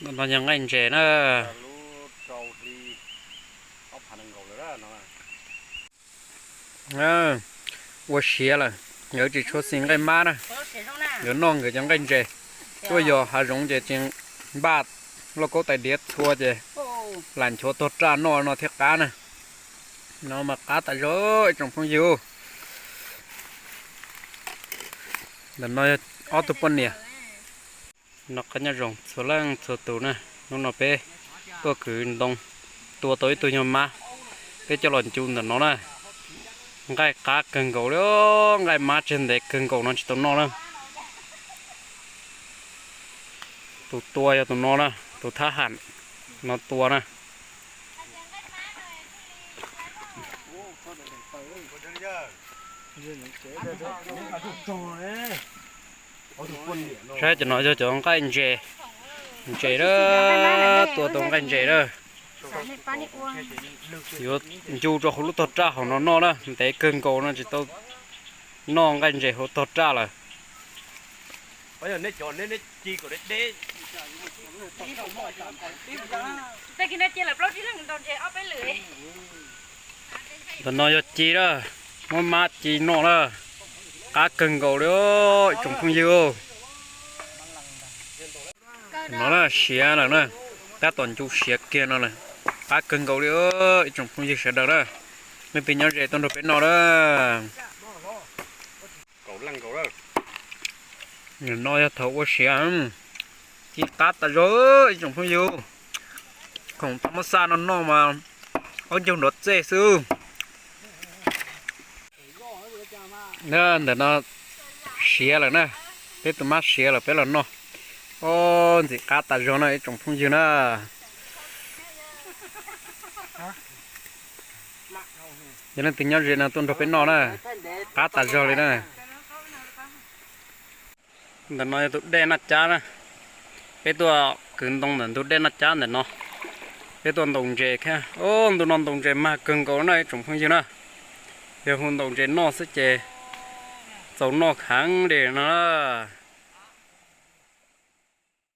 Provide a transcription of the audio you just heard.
No yog nqaij ntses na. Ua siav lawm, nkawd tsis tshua xis nqaij mab na, nkawd noj nkawd cov nqaij ntses. Tuaj yos hav zoov ces tsis npaj lauj kaub tais diav txhua ces lam nchuav tuag raj noj no thiaj qab na. No mas qab tas zog ib tsoom phooj ywg. Ntawm no yog ob tug poj niam. No qab nyob zoo txhua leej txhua tus na, hnub no peb tuaj kwv ntoo, tua tau ib tug nyuag mab, peb coj los ncu ntawm no na. Nqaij qab kawg nkaus li, nqaij mab tseg ntev kawg nkaus no tsis tau noj na. Tus tua yog tus no na, tus thab ham no tua na. Saib cov no yog cov nqaij ntses, ntses a, tua tau nqaij ntses a. Yuav ncu rau hauv lub tog raj hauv no noj na, ntev kawg nkaus no tsis tau noj nqaij ntses hauv tog raj lawm. Ntawm no yog ci a, muab mab ci noj na, qab kawg nkaus li ib tsoom phooj ywg. No na siav lawm na, tab tom ncu siav kiag no lawm, qab kawg nkaus li ib tsoom phooj ywg sawv daws na. Leej twg nyob ze tuaj nrog peb noj na. No yog thaum ua siav, ci qab tas zog ib tsoom phooj ywg. Khoom tau muab xaj no noj mas ob ncaug nrov txej xwb. Ntawm no siav lawm na, peb tus mab siav lawm peb los noj. Ntxim qab tas zog no ib tsoom phooj ywg na. Yog leej twg nyob ze no tuaj nrog peb noj na, qab tas zog li na. Ntawm no yog tus dej Naj Cab na, peb tuaj kwv ntoo ntawm ntug dej Naj Cab ntawm no. Peb tuaj ntaus ntses thiab, ntu no ntaus ntses mag kawg nkaus na ib tsoom phooj ywg na. Yog hu ntaus ntses noj xwb ces txaus noj heev li no na.